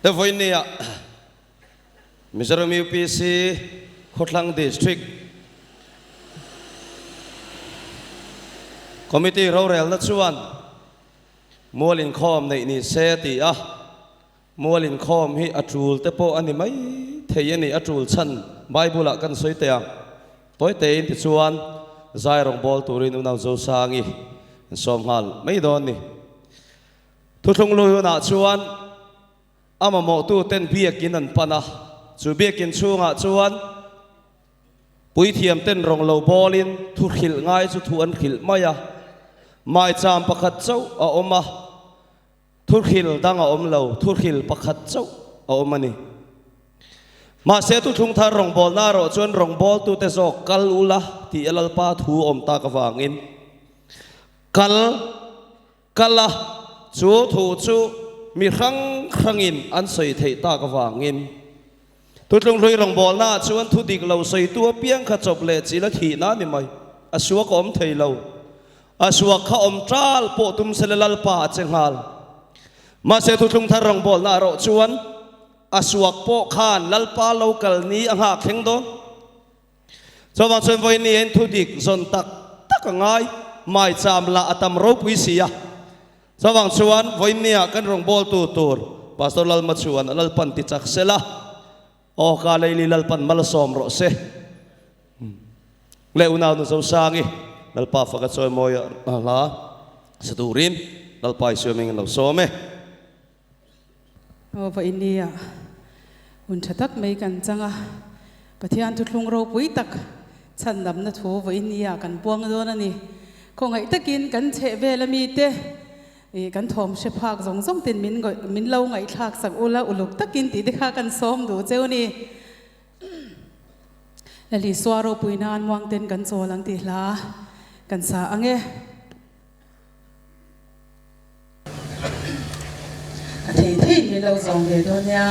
Te vawinia Mizoram UPC Khawthlang District Committee rorelna chuan mual inkhawm neih ni se a ti a, mual inkhawm hi a tul te pawh a ni mai thei a ni, a tul chhan Bible ah kan sawi teh ang. Tawi tein tichuan zai rawngbâwl turin unau Zosangi an sawm nghal mai dawn ni. Thuthlung lui hunah chuan a mamawhtuten biakin an pan a, chu biakin chhungah chuan puithiamten rawng lo bawlin thu hrilh ngai chu thu an hrilh mai a, maicham pakhat chauh a awm a, thuhril dang a awm lo, thuhril pakhat chauh a awm a ni. Mahse thuthlung thar rawngbawlna erawh chuan rawngbawltute zawk kal ula tih a Lalpa thu awm tak avangin kal Kal a, chu thu chu mi hrang hrangin an sawi theih tak avangin Thutlung hlui rawngbawlnaah chuan thu dik lo sawitu apiang kha chawp leh chil a thihna a ni mai. A suak a awm thei lo. A suak kha awm ṭal pawh tum sela Lalpa a che nghal. Mahse Thutlung thar rawngbawlna erawh chuan a suak pawh khan Lalpa lo kal ni a nghak thleng dawn. Chuvang chuan vawiin ni hian thu dik zawn tak tak a ngai, maicham lah a tam ropui si a. Chuvang chuan vawiin nia kan rawngbawltu tur Pastor Lalmachuan a Lalpan ti chak se la, aw ka leili Lalpan malsawm rawh se. Le unau nu Zosangi, Lalpa faka chawimawi a hla sa turin Lalpa Isua hmingin lo sawm e. Aw vawiin nia hun tha tak mai kan chang a, Pathian thuthlung ropui tak chhandamna thu vawiin nia kan puang dawn a ni. Khawngaih takin kan chheh vel ami te ih kan thawm hre phak zawng zawng ten min min lo ngaihthlak sak ula uluk takin tih te kha kan sawm duh cheu ni. Lalisua ropui nan muangten kan chawl ang tih hla kan sa ang e. A thei thei min lo zawm ve dawn nia.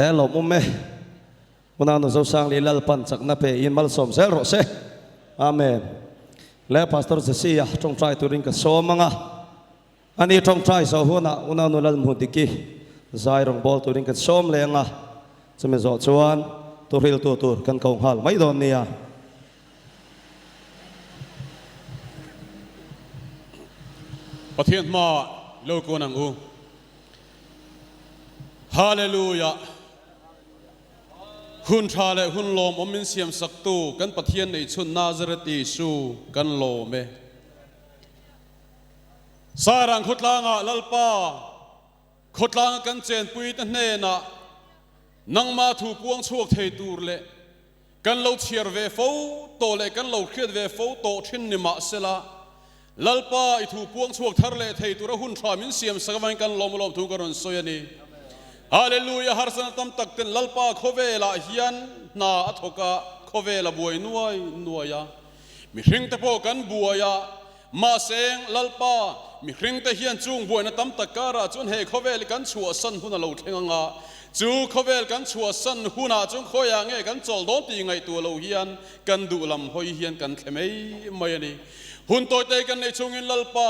Le lawmawm e. Unau Zosangli Lalpan chakna pe in malsawm zel rawh se. Amen. Le Pastor Jesse a tawngtai turin ka sawm anga. Ani tawngtai zo hunah Unau Lalhmudiki zai rawn bawl turin kan sawm leh anga. Chumi zawh chuan tuhriltu tur kan ko nghal mai dawn nia. Pathian hma lo kawn ang u. Hallelujah! Hun tha leh hun lawmawm min siam saktu kan Pathian neihchhun Nazareth Isu kan lawm e. Sairang khawtlangah Lalpa khawtlanga kan chenpuite hnenah nangma thu puang chhuak thei tur leh Kan lo chhiar ve fo tawh leh kan lo hriat ve fo tawh thin ni mah sela, Lalpa i thu puang chhuak thar leh thei tura hun tha min siam sak avangin kan lawm lawm thu ka rawn sawi a ni. Hallelujah! Harsatna tam tak ten Lalpa khawvelah hian hna a thawk a, khawvel a buai nuai nuai a, mihringte pawh kan buai a, mahse Lalpa mihringte hian chung buaina tam tak karah chuan he khawvel hi kan chhuahsan hun a lo thleng ang a, Chu khawvel kan chhuahsan hunah chuan khawiah nge kan chawlh dawn tih ngaihtuah lo hian kan duh lam hawi hian kan thle mai mai a ni. Hun tawite kan neih chungin Lalpa,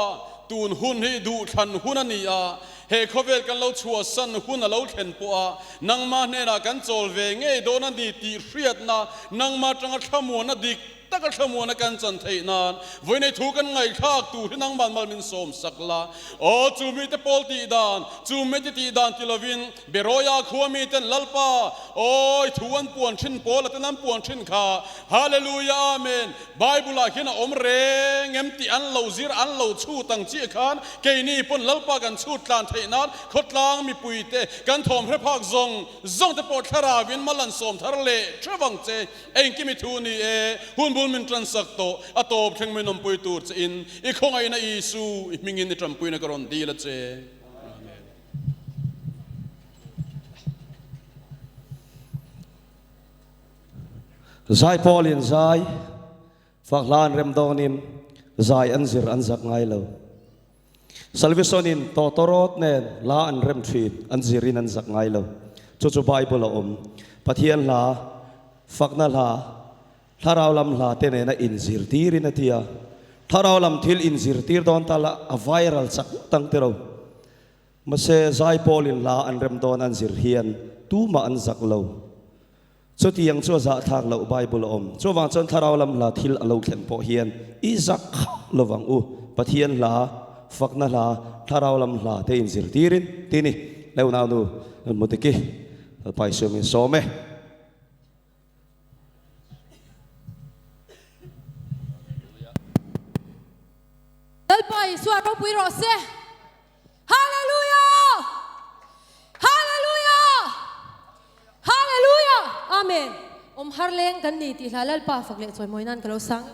tun hun hi duhthlan hun a ni a, he khawvel kan lo chhuahsan hun a lo thlen pawh a, nangmah hnenah kan chawl ve ngei dawn a ni tih hriatna, nangmah atanga thlamuanna dik taka thlamuana kan chan theih nan vawiinei thu kan ngaihthlak tur hi nangman mal min sawm sak la. Aw, chu mite pawl tih dan, chu mite tih dan ti lovin Beroia khua miten Lalpa, awi thu an puan thin pawl aten an puan thin kha. Hallelujah Amen. Bible ah hian a awm reng em tih an lo zir an lo chhut ang chiah khan keini pawn Lalpa kan chhut tlan theih nan khawtlang mipuite kan thawm hre phak zawng zawng te pawh thlarauin mal an sawm thar leh theuh ang che. Engkim i thu ni e, hun bul min tansak tawh, a tawp thleng min awmpui tur che in, i khawngaihna Isu, i hmingin i tanpuina ka rawn dil a che. Amen. Zai pawl in zai, fak hla an rem dawnin zai an zir an zak ngai lo. Salvison in tawtawrawt nen hla an rem thin, an zirin an zak ngai lo. Chu chu Bible a awm. Pathian hla, fakna hla, thlarau lam hla te nena inzirtirin a ti a. Thlarau lam thil inzirtir dawn ta la a viral chak ngawt ang tiro. Mahse Zaipawlin hla an rem dawn an zir hian tumah an zak lo. Chutiang chu a zahthlak loh Bible a awm. Chuvang chuan thlarau lam hla thil a lo thlen pawh hian i zak khauh lovang u. Pathian hla, fakna hla, thlarau lam hla te inzirtirin ti ni. Leunaunu Mutiki, Lalpa Isua min sawm e. Lalpa Isua ropui rawh se. Hallelujah! Hallelujah! Hallelujah! Amen. Awm har leng kan ni tih hla Lalpa fak leh chawimawi nan ka lo sang.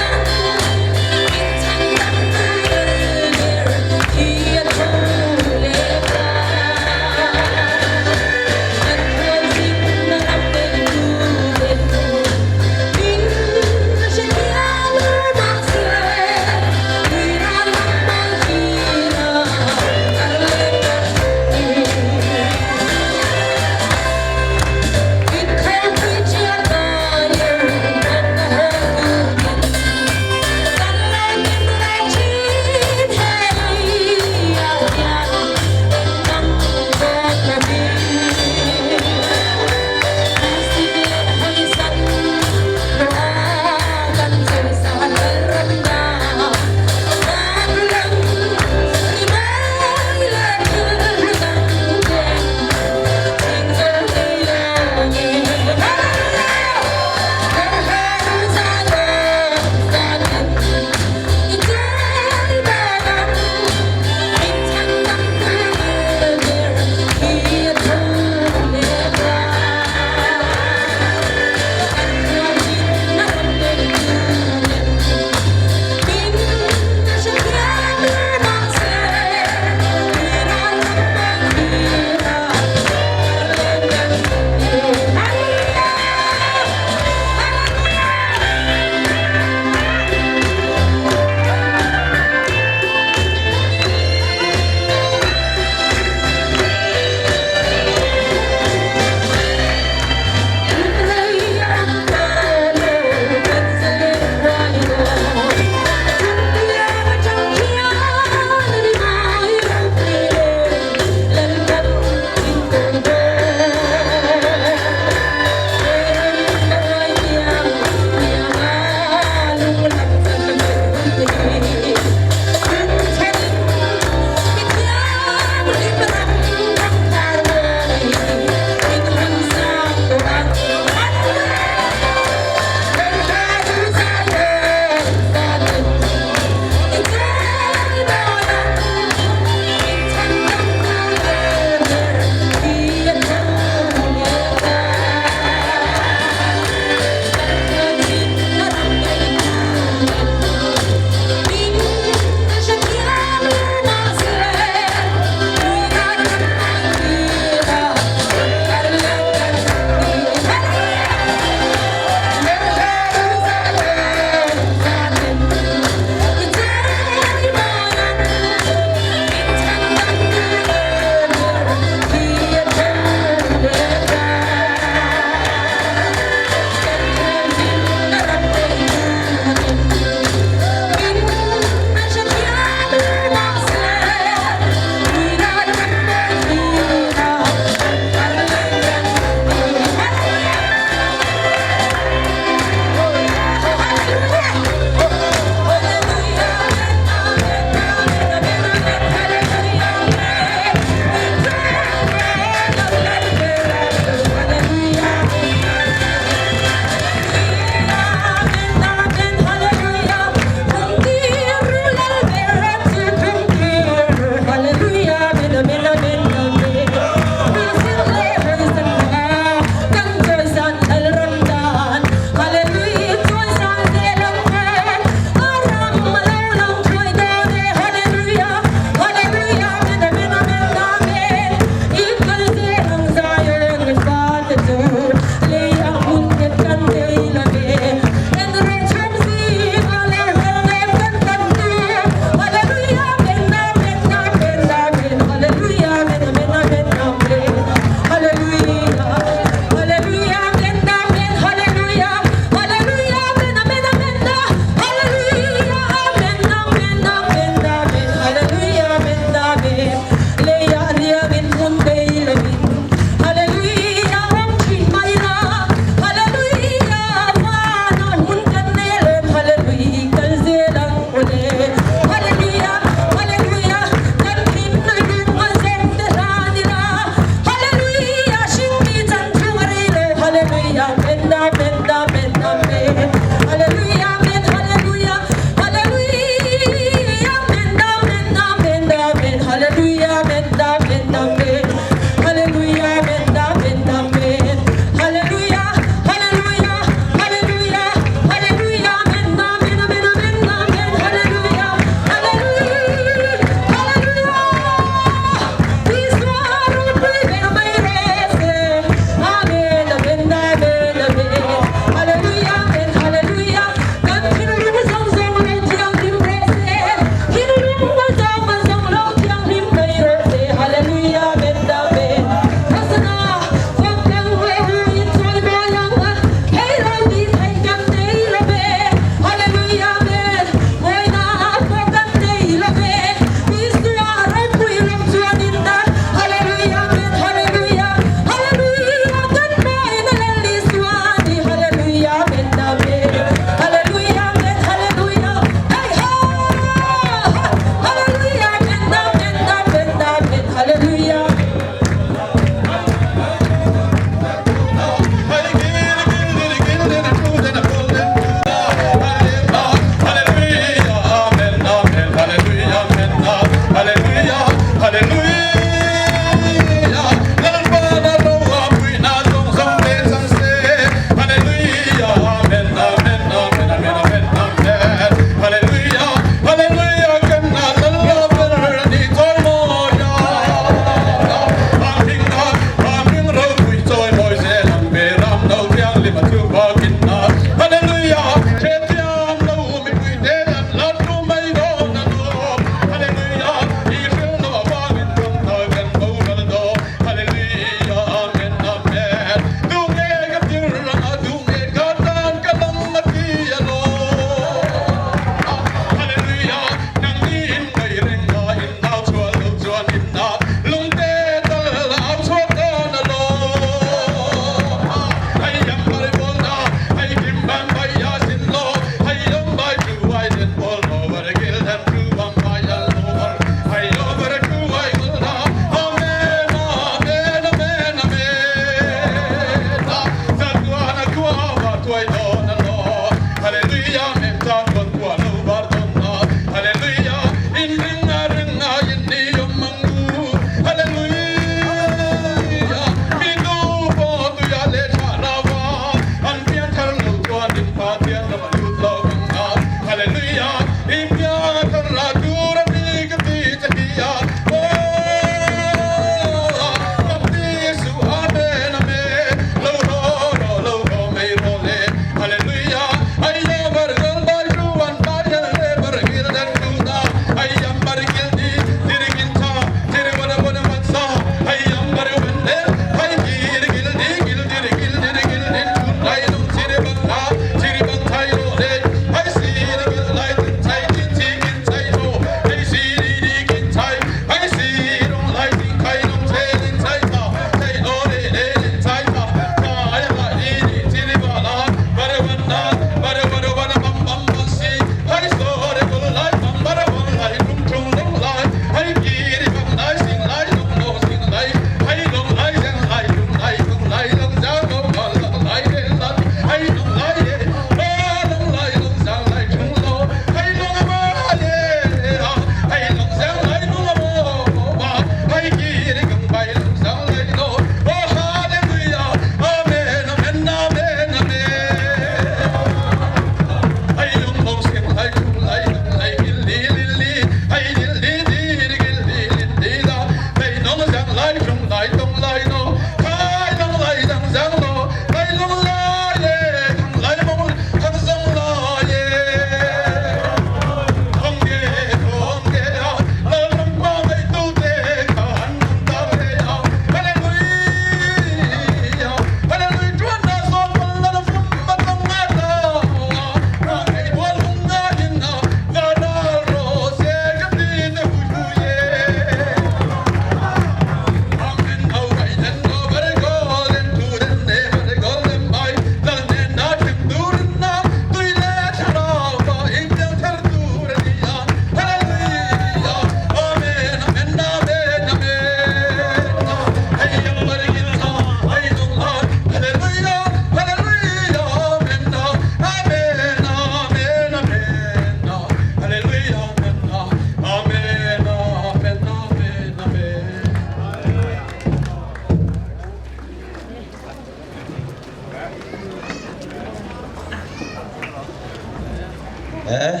Eh,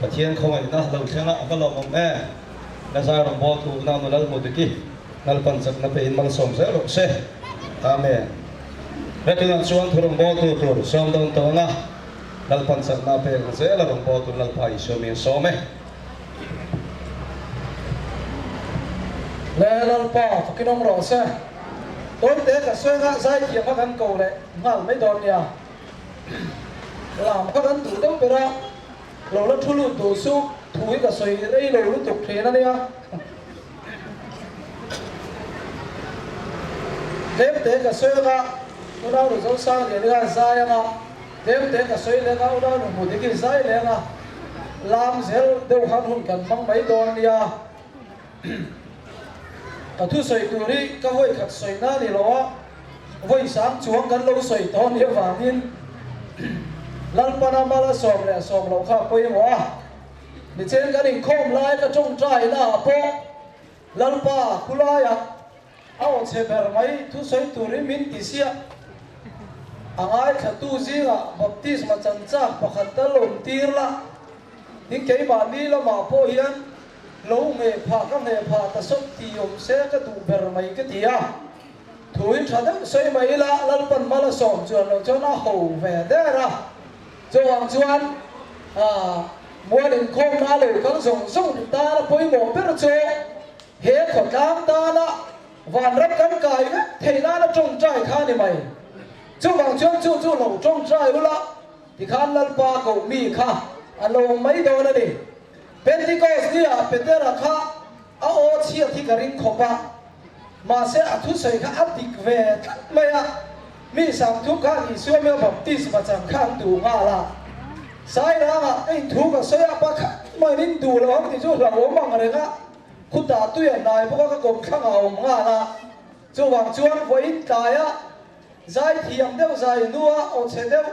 Pathian khawngaihna lo thlenga a va lawmawm e. Lazar rawngbâwl thu unau nu Lalmudiki, Lalpan chakna pehin malsawm zel rawh se. Amen. Hetunah chuan thu rawngbâwltu tur sawm dawn tawna Lalpan chakna a pek ang zela rawngbâwl tur Lalpa Isua mi an sawm e. Le Lalpa fakin awm rawh se. Tawite ka sawi nga zaithiam kha kan ko leh nghal mai dawn nia. Lam kha kan duh deuh ber a, lo la thu lut duh su, thu hi ka sawi rei lo lutuk thin a nia. Tlemte ka sawi anga unau nu Zosang lian hi a zai anga, tlemte ka sawi leh anga unau nu Hmudik hi zai leh anga, lam zel deuh khan hun kan hmang mai dawn nia. Ka thusawi tur hi ka vawi khat sawi na ni lo a, vawi sang chuang kan lo sawi tawh nih avangin Lalpana mala 16 loh kha a pawimawh a. Nichen kan inkhawm lai ka tawngtai naah pawh Lalpa khulaiah a aw chhe ber mai thusawi turin min ti siah. A ngaithlatu zingah baptisma chanchak pakhat tal awm tir la, tin keimahni lamah pawh hian Lo ngheh phah ka ngheh phah ta sawt ti awm se ka duh ber mai ka ti a. Thu in tha deuh sawi mai ila Lalpan mal a sawm chuan loh chuan a ho ve der a. Chuvang chuan mual inkhawmna lo kal zawng zawng tana pawimawh ber chu he khawtlang tana vanram kan kai vek thei nana tawngtai kha a ni mai. Chuvang chuan chu chu lo tawngtai ula tikhan Lalpa koh mi kha a lo mai dawn a ni. Pentecost nia Petera kha a aw chhiat hi ka ring khawp a, mahse a thusawi kha a dik ve tlat mai a, mi 30 khan Isua hmel baptisma chan kha an duh nghal a, Sairangah ka inthu ka sawi a, pakhat mahin in duh lo ang tih chu hlauhawm ang reng a, khutah tui a hnai bawk a ka kawmthlang a awm nghal a, chuvang chuan vawiin tlaia zaithiam deuh zai hnua aw chhe deuh.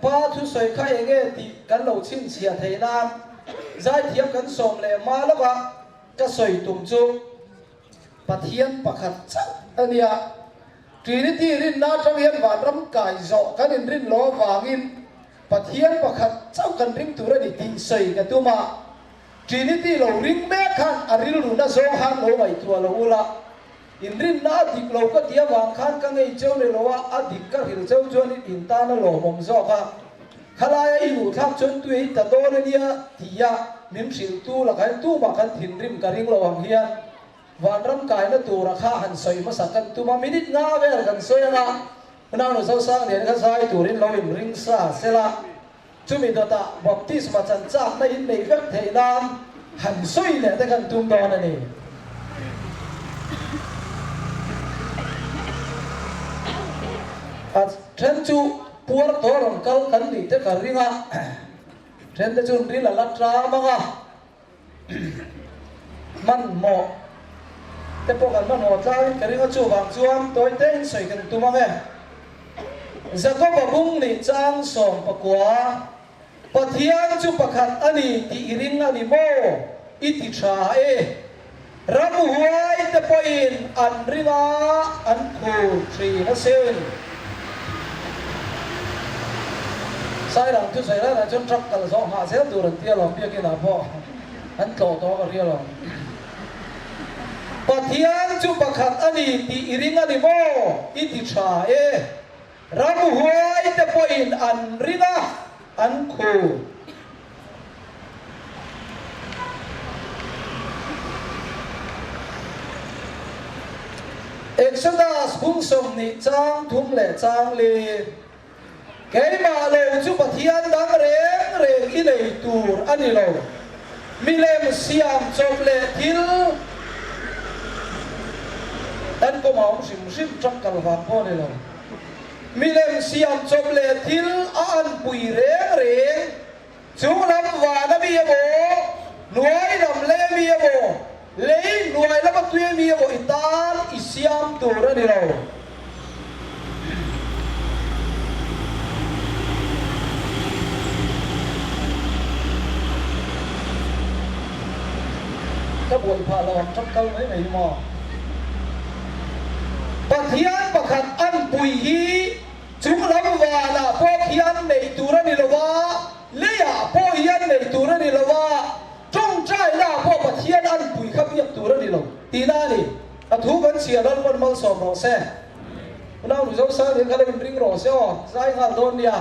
Pa thusawi kha enge tih kan lo chhinchhiah theih nan zaithiam kan sawm leh hma lova ka sawi tum chu Pathian pakhat chauh a nia. Trinity rinna atang hian vanram kai zawh kan inrin lo avangin Pathian pakhat chauh kan ring tur a ni tih sawi ka tum a. Trinity lo ring mek khan a rilru na zawng khan lo ngaihtuah lo ula. Inrinna a dik lo ka ti avang khan ka ngei cheu ni lo a, a dik ka hril cheu chuan in intan a lawmawm zawk a. Khalaia i luh thlak chuan tui ei ta dawn a nia tia min hrilhtu lakah hian tumah kan thinrim ka ring lo ang hian vanram kaina tura kha han sawi hmasa kan tum a, minute nga vel kan sawi ang a, Unau Zosang lian kha zai turin lo inring sa sela, chumi dawtah baptisma chan chakna in nei vek theih nan han sawi leh te kan tum dawn a ni. A then chu puar tawh rawn kal kan nih te ka ring a, then te chu ril a la tlam ang a. Hmanhmawh te pawh kan hmanhmawh tlangin ka ring a, chuvang chuan tawi te in sawi kan tum ang e. Jakoba bung nih chang 19, Pathian chu pakhat a ni tih i ring a ni maw? I ti tha e. Ramhuai te pawhin an ring a, an khur thin asin. Sairang chu sawi lai lai chuan truck kal zawh nghah zel tur an ti alawm, biakin ah pawh an tlawh tawh ka ri alawm. Pathian chu pakhat a ni tih i ring a ni maw? I ti tha e. Ramhuai te pawhin an ring a, an khur. Exodus bung 20 chang 3 leh chang 4, Keimah lo chu Pathian dang reng reng i nei tur a ni lo. Milem siam chawp leh thil kan kawm a awm hrim hrim tang kal vang pawh a ni lo. Milem siam chawp leh thil a anpui reng reng. Chung lam van a mi emaw, hnuai lam lei a mi emaw, lei hnuai lama tui a mi emaw i tan i siam tur a ni lo. Ka buai phah lo ang tap kal mai mai hi maw. Pathian pakhat anpui hi Chung lam vanah pawh khian neih tur a ni lo a, leiah pawh hian neih tur a ni lo a, tawngtainaah pawh Pathian anpui kha biak tur a ni lo tihna a ni. A thu kan chhiar ral pawn malsawm rawh se. Unau Mizo sang hian kha lo inring rawh se aw, zai nghal dawn nia.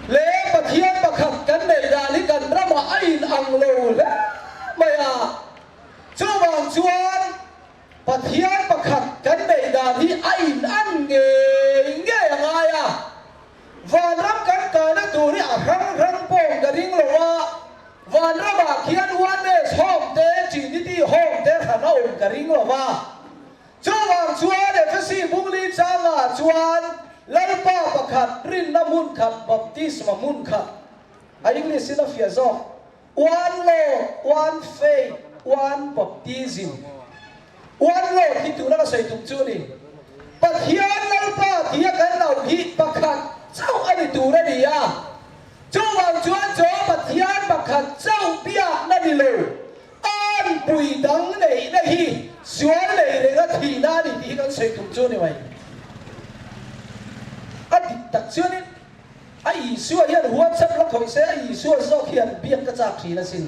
Le Pathian pakhat kan neih dan hi kan ramah a inang lo hle mai a, chuvang chuan Pathian pakhat kan neih dan hi a in an ngei ngei a ngai a, vanram kan kaina tur hi a hrang hrang pawh ka ring lo a, vanramah khian Oneness Home te, Trinity Home te hran a awm ka ring lo va. Chuvang chuan Efesi bungli changah chuan Lalpa pakhat, rinna hmun khat, baptisma hmun khat, a English in a fiah zawk, One Lord, one faith, one baptism. One Lord hi tuna ka sawi tum chu a ni. Pathian Lalpa tia kan lo hi pakhat chauh a ni tur a ni a. Chuvang chuan chaw Pathian pakhat chauh biakna ni lo, anpui dang neihna hi sual nei renga thihna a ni tih hi kan sawi tum chu a ni mai. A dik tak chuanin. A Isua hian WhatsApp la khawih se, a Isua zawk hian biak ka chak thin asin.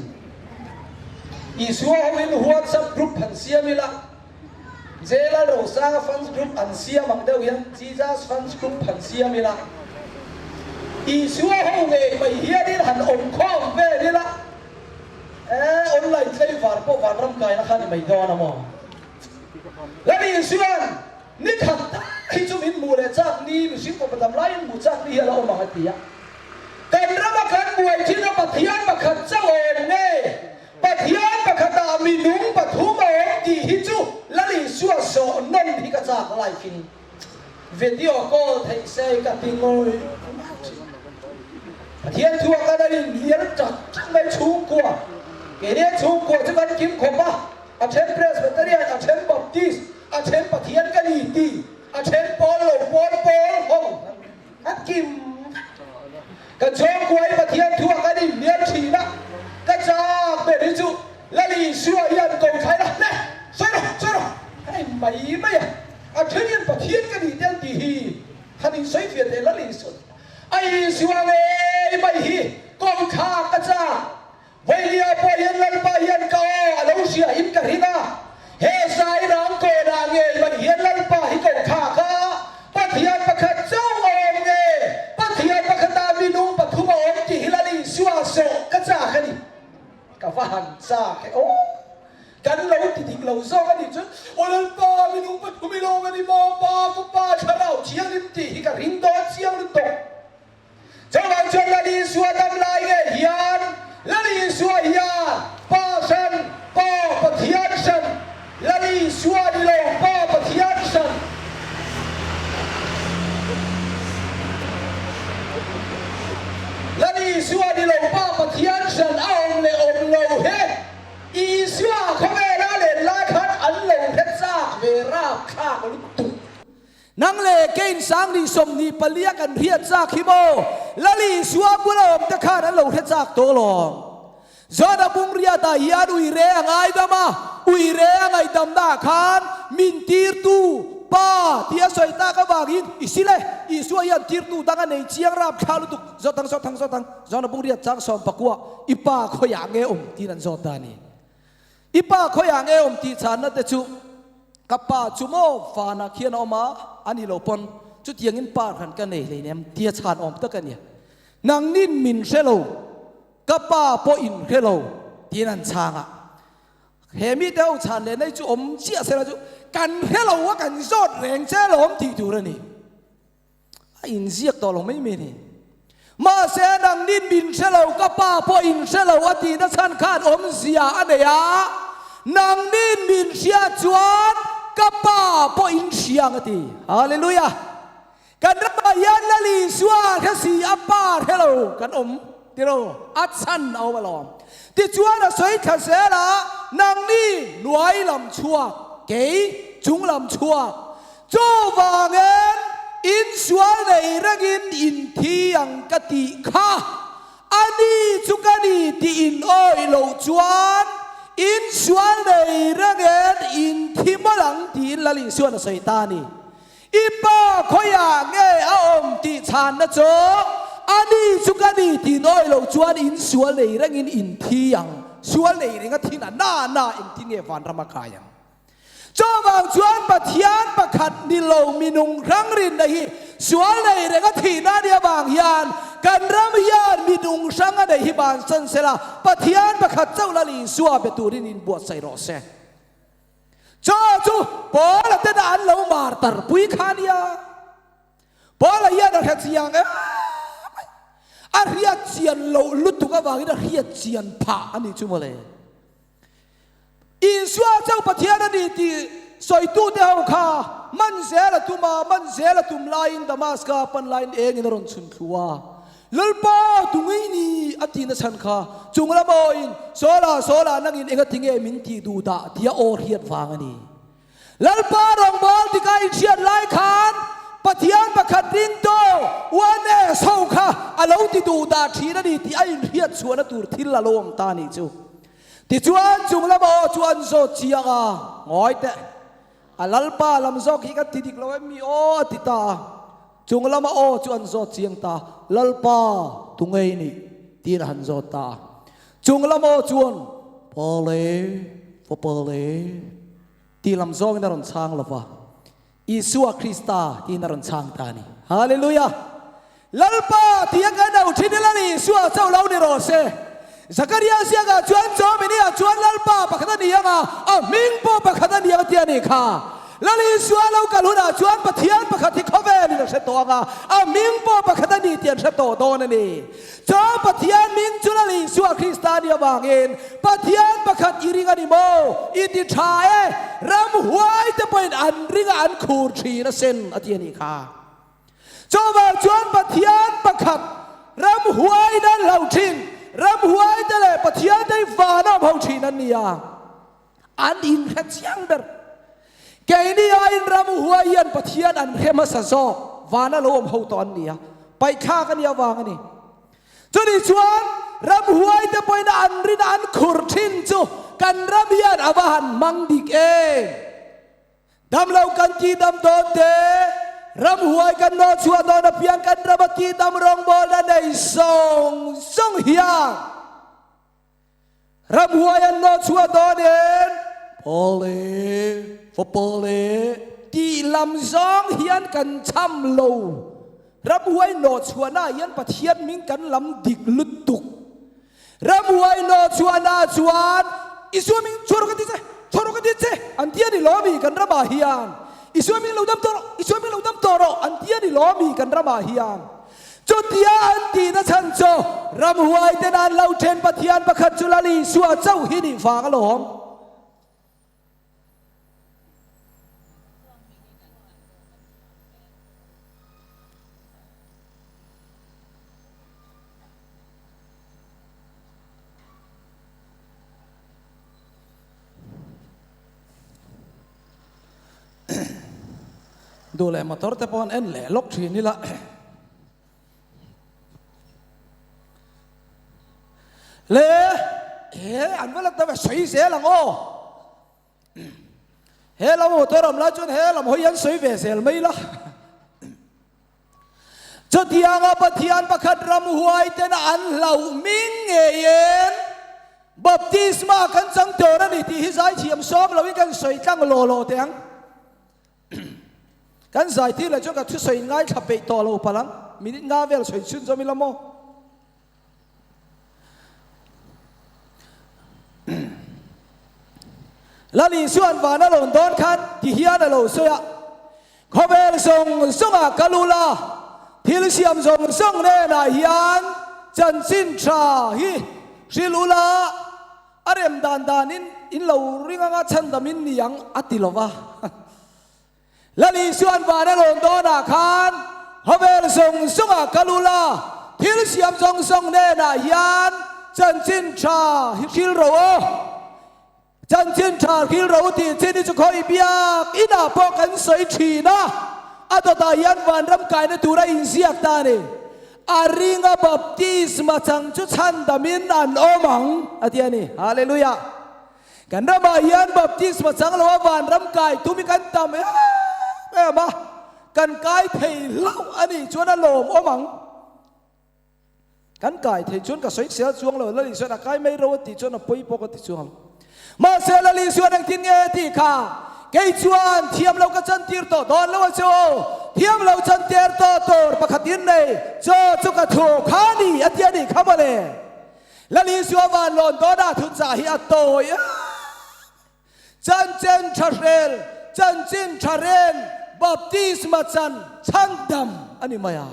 Isua hoin WhatsApp group han siam ila, Jelal Rosanga fans group an siam ang deuh hian Jesus fans group han siam ila, Isua ho ngei mai hianin han awm khawm vel ila, eh online tlaivar pawh vanram kaina kha ni mai dawn a maw? Lal Isua'n Ni khat tak hi chu min hmuh leh chak ni, mihring fapa dam laiin hmuh chak ni hi a la awm ang a ti a. Kan rama kan buai thin a Pathian pakhat chauh a awm nge? Pathian pakhatah minung pathum a awm tih hi chu Lal Isua zawh nawn hi ka chak live in video call theih se ka ti ngawih ngawih thin. Pathian thu a kan a inhnial tak tak mai chhungkua, keini a chhungkua chu kan kim khawp a, a then Presbyterian, a then Baptist, A then Pathian ka ni ti, a then pawl lo pawl pawl ho. kim vek. Kan chhawngkua hi Pathian thu ah kan inhnial thin a, ka chak ber hi chu Lal Isua hian ko thlai la, le, sawi rawh, sawi rawh, hei mai mai a, a then hian Pathian ka nih te an tih hi han insawi fiah teh Lal Isua a Isua ngei mai hi kawngkhar ka chak Vailia pawh hian Lalpa hian ka aw a lo hria in ka ring a, he zai rang kawnah ngei mai hian Lalpa hi ko thlak a, Pathian pakhat chauh a awm nge, Pathian pakhata minung pathum a awm tih hi Lal Isua zawh ka chak a ni. Ka va han chak e aw. Kan lo ti dik lo zawk a nih chuan, Aw Lalpa, minung pathum i lawm a ni maw? Pa, Fapa, Thlarau Thianghlim tih hi ka ring dawn chiang lutuk. Chuvang chuan Lal Isua dam lai nge hian Lal Isua hian Pa hran, Pa Pathian hran, Lal Isua ni lo Pa Pathian hran. Lal Isua ni lo Pa Pathian hran a awm leh awm lo he Isua khawvela len lai khan an lo hre chak ve rapthlak lutuk. Nang leh Cain sangni 24 a kan hriat chak hi maw? Lal Isua bula awm te khan an lo hre chak tawh lawm. John-a bung riatah hian ui re a ngaidam a, ui re a ngaihdamnaah khan min tirtu Pa tih a sawi tak avangin i sil e, Isua hian tirtu dang a nei chiang rap thla lutuk. Zawt ang, zawt ang, zawt ang, John-a bung riat chang 19 i pa khawiah nge awm tiin an zawt ta a ni. I pa khawiah nge awm tih chhanna te chu ka pa chu maw vanah khian a awm a, a ni lo pawn chutiangin pa hran ka nei hleinem tia chhan awm tak a nia. Nangnin min hre lo, ka pa pawh in hre lo tiin an chhang a. He mite ho chhan leh nei chu awm chiah sela chu kan hre lo a kan zawt reng che lawm tih tur a ni. A inziak tawh lo mai mai a ni. Mahse nangnin min hre lo, ka pa pawh in hre lo a tihna chhan khan awmzia a nei a, nangnin min hria chuan ka pa pawh in hria ang a ti. Hallelujah! Kan ramah hian Lal Isua hre si a pa hre lo kan awm tiro, a chhan a awm alawm. Tichuan a sawi thla zel a, nangni hnuai lam chhuak, kei chung lam chhuak, Chuvangin, insual nei rengin inthi ang ka tih kha a ni chu ka ni tih in awih loh chuan insual nei rengin inthi mawlh ang tiin Lal Isuan a sawi ta a ni. I pa khawiah nge a awm tih chhanna chu a ni chu ka ni tih in awih loh chuan insual nei rengin inthi ang, sual nei renga thin a na na engtin nge vanram a kai ang? Chuvang chuan Pathian pakhat ni lo minung hrang rinna hi sual nei reng a thihna a nih avang hian kan ram hian minung hrang a neih hi bansan sela Pathian pakhat chauh Lal Isua be turin inbuatsaih rawh se. Chaw chu Paula tena an lo mar tarpui kha a nia. Paula hian a hre chiang em mai. A hriat chian loh lutuk avangin a hriat chian phah a nih chu mawle. Isua chauh Pathian a ni tih sawitute ho kha man zel a tum a, man zel a tum laiin Damaska pan laiin engin a rawn chhun thlu a. Lalpa, tungei ni a tihna chhan kha chung lam awiin, Sawla, Sawla, nangin engatinge min tih duh dah tia aw hriat vang a ni. Lalpa rawngbâwl tika inhriat lai khan Pathian pakhat rinto Uanes ho kha a lo ti duh dah ṭhin a ni tih a inhriat chhuahna tur thil a lo awm ta a nih chu. Tichuan, chung lama aw chu an zawt chiang a, Ngawi teh, a Lalpa lam zawk hi kan ti dik lo em mi aw? a ti ta a. Chung lama aw chu an zawt chiang ta, Lalpa, tu ngei nih? tiin a han zawt ta a. Chung lama aw chuan, Pa le, fapa le, tih lam zawngin a rawn chhang lo va, Isua Krista tiin a rawn chhang ta a ni. Hallelujah! Lalpa tia kan au thin ila ni, Isua chauh lo ni rawh se. Zakaria ziakah chuan chaw mini ah chuan Lalpa pakhat a ni ang a, a hming pawh pakhat a ni ang tia ni kha. Lal Isua lo kal hunah chuan Pathian pakhat hi khawvelin a hre tawh ang a, a hming pawh pakhat a ni tih an hre tawh dawn a ni. Chaw Pathian min chu Lal Isua Krista nih avangin Pathian pakhat i ring a ni maw? I ti tha e, ramhuai te pawhin an ring a an khur thin asin a ti a nih kha. Chuvang chuan Pathian pakhat ramhuai nan hlo thin, ramhuai te leh Pathian te hi van a awm ho thin an ni a, an inhre chiang ber. Keini aiin ramhuai hian Pathian an hre hmasa zawk, van a lo awm ho tawh an ni a. Paihthlak a nih avang a ni. Chutih chuan ramhuai te pawhin an rin a an khur thin chu kan ram hian a va han hmang dik em? Damlo kan tihdam dawn te, ramhuai kan nawh chhuah dawn apiang kan rama tihdam rawngbawlna nei zawng zawng hian ramhuai an nawh chhuah dawnin Pawle, Fapawle tih lam zawng hian kan cham lo. Ramhuai nawh chhuahnaah hian Pathian hming kan lam dik lutuk. Ramhuai nawh chhuahnaah chuan Isua hming chhuah rawh ka ti che, chhuah rawh ka ti che an ti a ni lo mi kan ramah hian. Isua hming lo dam tawh rawh, Isua hming lo dam tawh rawh an ti a ni lo mi kan ramah hian. Chutia an tihna chhan chu ramhuai ten an lo then Pathian pakhat chu Lal Isua chauh hi nih vang alawm. Duh leh motor te pawh an en leh lawk thin ila. Le he an va la ta ve sawi zel ang aw. He lam motor awm lai chuan he lam hawi an sawi ve zel mai la. Chutianga Pathian pakhat ram huai tena an hlauh ming ngeiin baptisma kan chang tur a ni tih hi zaithiam sawm loin kan sawi tlang law law teh ang. Kan zai tir leh chuan ka thusawi ngaithla peih tawh lo palh ang. Minute nga vel sawi chhun zawm ila maw? Lal Isua'n van a lawn dawn khan ti hian a lo sawi a, Khawvel zawng zawngah ka lul a, thil siam zawng zawng hnenah hian chanchin tha hi hrilh ula, a rem dan danin in lo ring anga chhandam in ni ang a ti lo va. Lal Isua'n van a lawn dawnah khan khawvel zawng zawngah kal ula, thil siam zawng zawng hnenah hian chanchin tha hi hril ro aw. Chanchin tha hril ro tih chin hi chu khawi biak inah pawh kan sawi thin a, a dawtah hian vanram kaina tura inziak ta a ni. A ringa baptisma chang chu chhandamin an awm ang a ti a ni. Hallelujah! Kan ramah hian baptisma chang lo a vanram kai tum hi kan tam em em a, kan kai thei hlauh a nih chuan a lawm awm ang. Kan kai thei chuan ka sawi sel chuang lo, Lali chuan a kai mai ro a tih chuan a pawi bawk a ti chuang lo. Mahse Lali chuan engtin nge a tih kha, kei chuan thiam lo ka chantir tawh dawn lo a che aw, thiam lo chantir tawh tur pakhat in nei, chaw chu ka thu kha ni a ti a nih kha mawle. Lal Isua van lawn dawnah thuchah hi a tawi em Chanchin tha hrel, chanchin tha ren, baptisma chan, chhandam a ni mai a.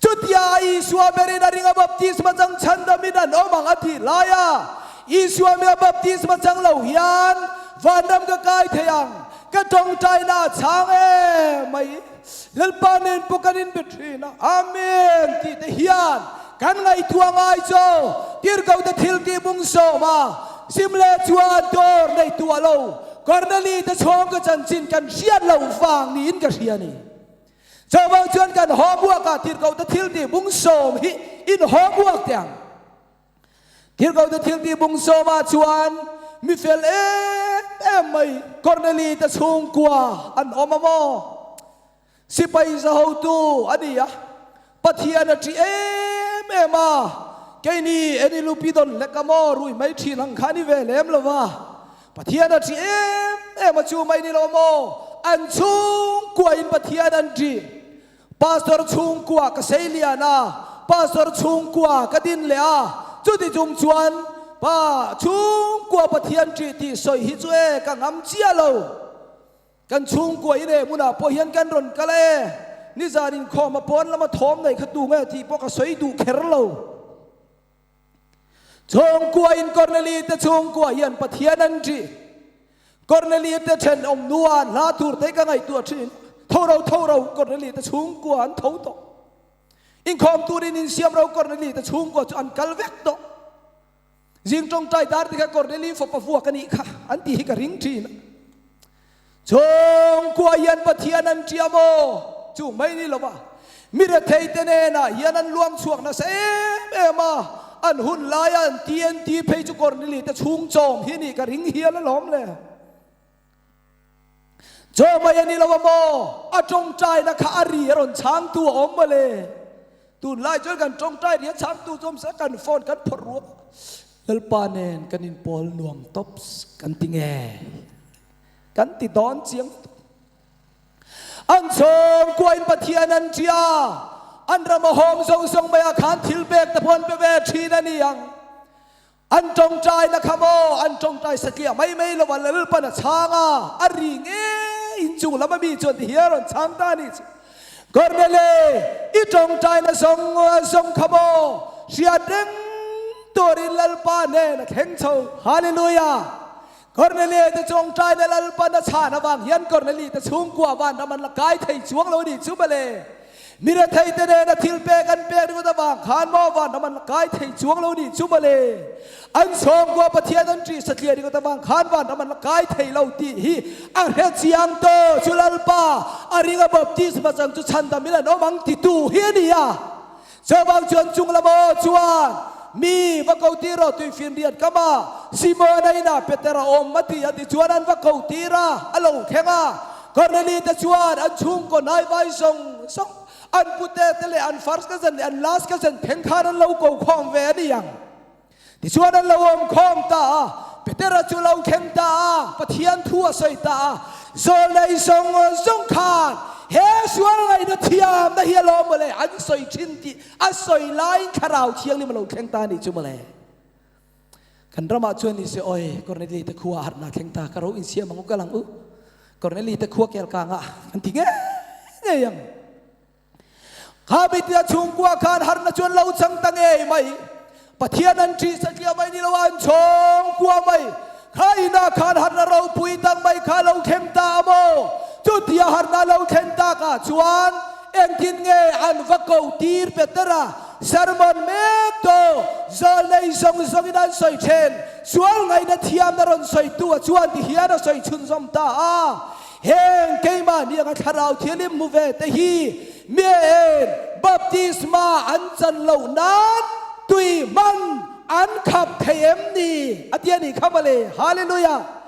Chutia Isua berin a ring a baptisma chang chhandamin an awm ang a tih laia Isua mia baptisma chang lo hian vanram ka kai thei ang, ka tawngtaina a chhang em mai. Lalpa nen pawh kan inbe thin a, Amen tih te hian kan ngaihtuah ngai chaw Tirhkohte thil tih bung sawm a, Sim leh chuan dawr nei tuah lo Korneli te chhawng ka chanchin kan hriat loh vang niin ka hria a ni. Chuvang chuan kan homework ah Tirhkohte thil tih bung sawm hi in homework teh ang. Thilkote thiltih bung sawmah chuan mi fel em em mai Korneli te chhungkua an awm a maw? Sipai za hotu a ni a, Pathian a ṭih em em a, keini eni lupi dawn hlek a maw rui mai ṭhin ang kha a ni ve lem lo va, Pathian a ṭih em em a chu mai ni lo maw? An chhungkuain Pathian an ṭih. Pastor chhungkua ka sei lian a, Pastor chhungkua ka din leh a, chuti chung chuan Pa chhungkua Pathian ṭih tih sawi hi chu e ka ngam chiah lo. Kan chhungkua in e hmunah pawh hian kan rawn kal e, nizan inkhawm a pawn lama thawm nei kha tu nge tih pawh ka sawi duh kher lo. Chhungkua in Korneli te chhungkua hian Pathian an ṭih. Korneli te ṭhenawm nuan hla tur te ka ngaihtuah ṭhin. Tho ro tho ro Korneli te chhungkua an tho tawh. Inkhawm turin insiam ro Korneli te chhungkua chu an kal vek tawh. Zing ṭawngṭai dar te kha Korneli fapa vuak a nih kha an tih hi ka ring ṭhin. Chhungkua hian Pathian an ṭih a maw? Chu mai ni lova. Mi rethei te hnenah hian an luang chhuak nasa em em a, an hun laia an TNT phei chu Corneli te chhung chawm hi nih ka ring hial alawm le. Chaw mai a ni lo a maw? A tawngtaina kha a ri a rawn chhangtu a awm mawle. Tunlai chuan kan tawngtai ri a chhangtu chu awm se kan phone kan phawrh ruak a, Lalpa nen kan inpawl nuam tawps kan ti nge? Kan ti dawn chiang lutuk. An chhawngkuain Pathian an ṭia, an ram a hawng zawng zawng maiah khan thil pek te pawh an pe ve ṭhin a ni ang. An ṭawngṭaina kha maw an ṭawngṭai satliah mai mai lo a, Lalpan a chhang a, a ri ngei inchung lam a mi chuan ti hian a rawn chhang ta a nih chu. Kornele, i ṭawngṭaina zawng zawng kha maw hriat reng turin Lalpa nen a thleng chho. Hallelujah! Korneli te ṭawngṭaina Lalpan a chhan avang hian Korneli te chhungkua vanram an la kai thei chuang lo a nih chu mawle. Mi rethei te nena thil pek an pek ringawt avang khan maw vanram an la kai thei chuang lo a nih chu mawle. An chhawngkua Pathian an ṭih satliah ringawt avang khan vanram an la kai thei lo tih hi a hre chiang tawh chu Lalpa a ring a baptisma chang chu chhandam in an awm ang titu hi a ni a. Chuvang chuan chung lam aw chuan mi va ko tir rawh tui finriat kam a, Simona inah Peter a awm a ti a ti chuan an va ko tir a, a lo thleng a. Korneli te chuan an chhungkaw hnaivai zawng zawng, an pute te leh an first cousin leh an last cousin thleng khan an lo ko khawm ve a ni ang. Tichuan an lo awm khawm ta a, Petera chu lo thleng ta a, Pathian thu a sawi ta a, Zawlnei zawng zawng khan he sual ngaihna thiamna hi a lawm mawle, an sawi thin tih a sawi laiin Thlarau Thianghlim a lo thleng ta a nih chu mawle. Kan ramah chuan ni se, Awi, Korneli te khua a harhna thleng ta, ka ro insiam ang u, kal ang u, Korneli te khua kel kangah kan ti ngei ngei ang. Kha mitia chhungkua khan harna chuan lo chang ta ngei mai. Pathian an ṭih satliah mai ni lo a, an chhawngkua mai. Kha inah khan harna ropui tak mai kha lo thleng ta a maw? Chutia harna lo thlen takah chuan engtin nge an va ko tir Petera sermon mek tawh zawlnei zawng zawngin an sawi then. Sual ngaihna thiamna rawn sawitu a chuan ti hian a sawi chhunzawm ta a. Heng keimahni anga Thlarau Thianghlim hmu ve te hi mien baptisma an chan loh nan tui hman an khap thei em ni? A ti a nih kha mawle. Hallelujah!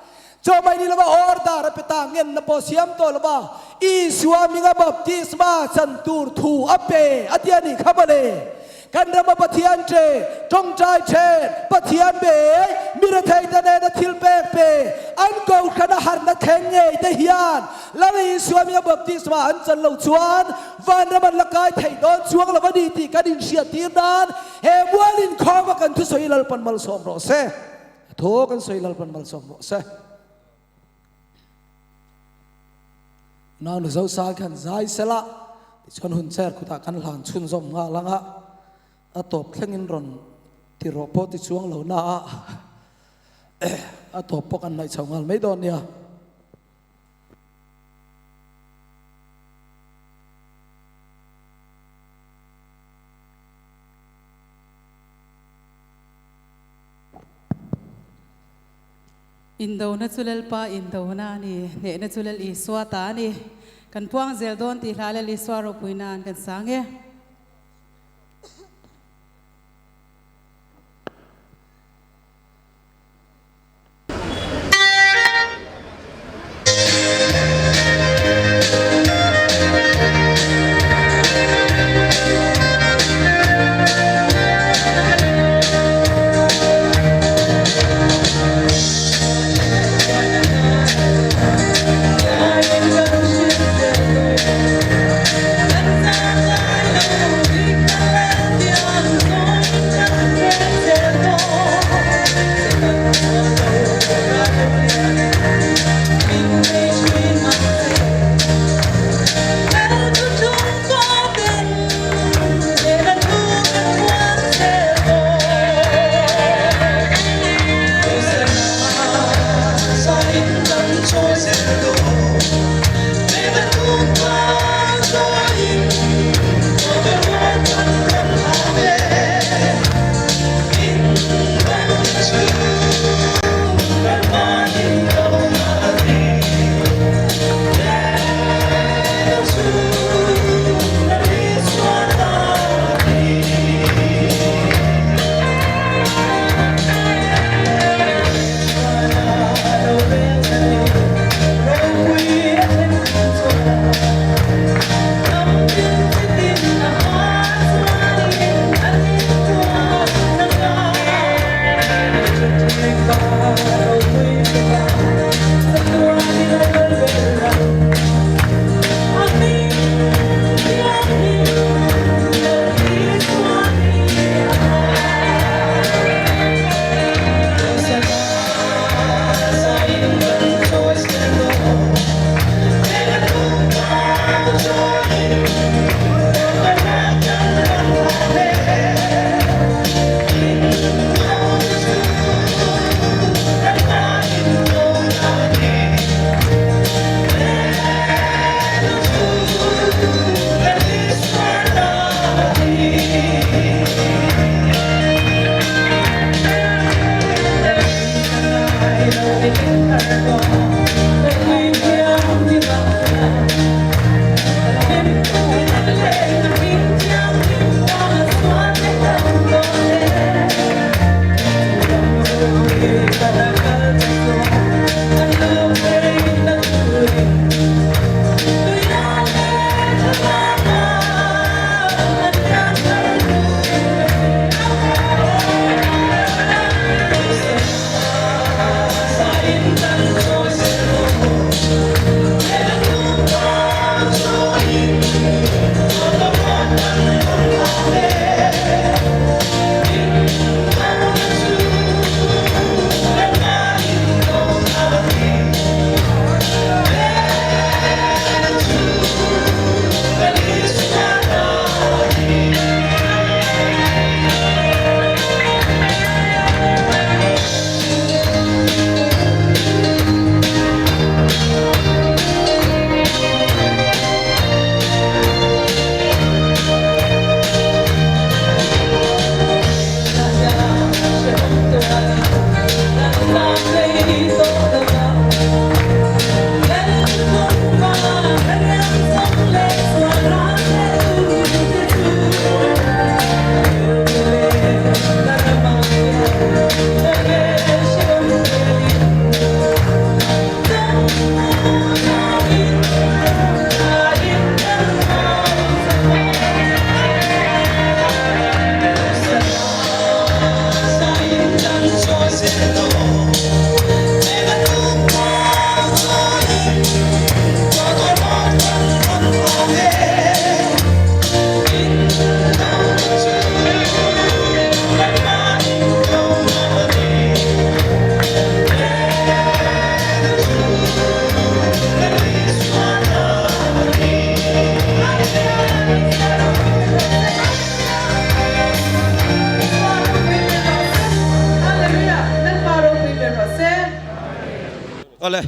Chaw mai ni lova order a pe ta ngenna pawh siam tawh lova Isua hminga baptisma chan tur thu a pe a ti a nih kha mawle. Kan rama Pathian che, tawngtai che, Pathian be, mi retheite nena thil pek pe, an kohhran a harna thleng ngei te hian Lal Isua mi a baptisma an chan loh chuan vanram an la kai theih dawn chuang lo a ni tih kan inhriattir nan he mual inkhawm a kan thusawi Lalpan malsawm rawh se. A thaw kan sawi Lalpan malsawm rawh se. Nau nu Zosa khan zai sela tichuan hun chair kutah kan hlan chhunzawm nghal ang a, a tawp thlengin rawn ti rawh pawh ti chuang lo na a, a tawp pawh kan hnaih chho nghal mai dawn nia. Indona chu Lalpa indona a ni, hnehna chu Lal Isua ta a ni. Kan puang zel dawn tih hla Lal Isua ropui nan kan sang e. Awle,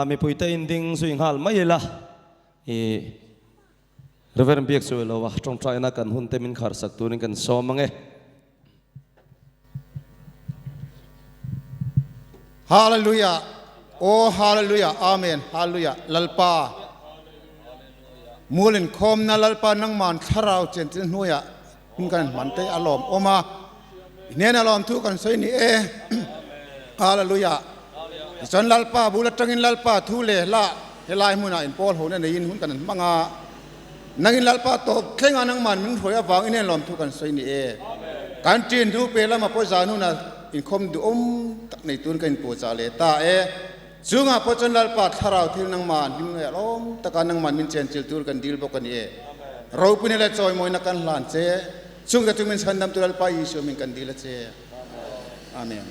mipuite in ding zui nghal mai ila i Reverend Biak chu ilo a, tawngtaina kan hun te min kharsak turin kan sawm ange. Hallelujah Aw Hallelujah Amen Hallelujah Lalpa Mual inkhawmna Lalpa nangman thlarau chenchilh hnuaiah hun kan hman te a lawm awm a, i hnena lawmthu kan sawi ni e. Hallelujah Tichuan Lalpa bul atangin Lalpa thu leh hla helai hmunah inpawl hona neiin hun kan hmang a, nangin Lalpa tawp thlenga nangman min hruai avangin heng lawmthu kan sawi ni e. Kan ṭin hnu pe lama pawh zan hunah inkhawm duhawm tak nei turin ka inpuahchah leh ta e. Chungah pawh chuan Lalpa thlarau thil nangmah an hlim ngei alawm taka nangman min chenchil tur kan dil bawk a ni e. Ropuina leh chawimawina kan hlan che. Chungte chu min chhandamtu Lalpa Isua min kan dil a che. Amen.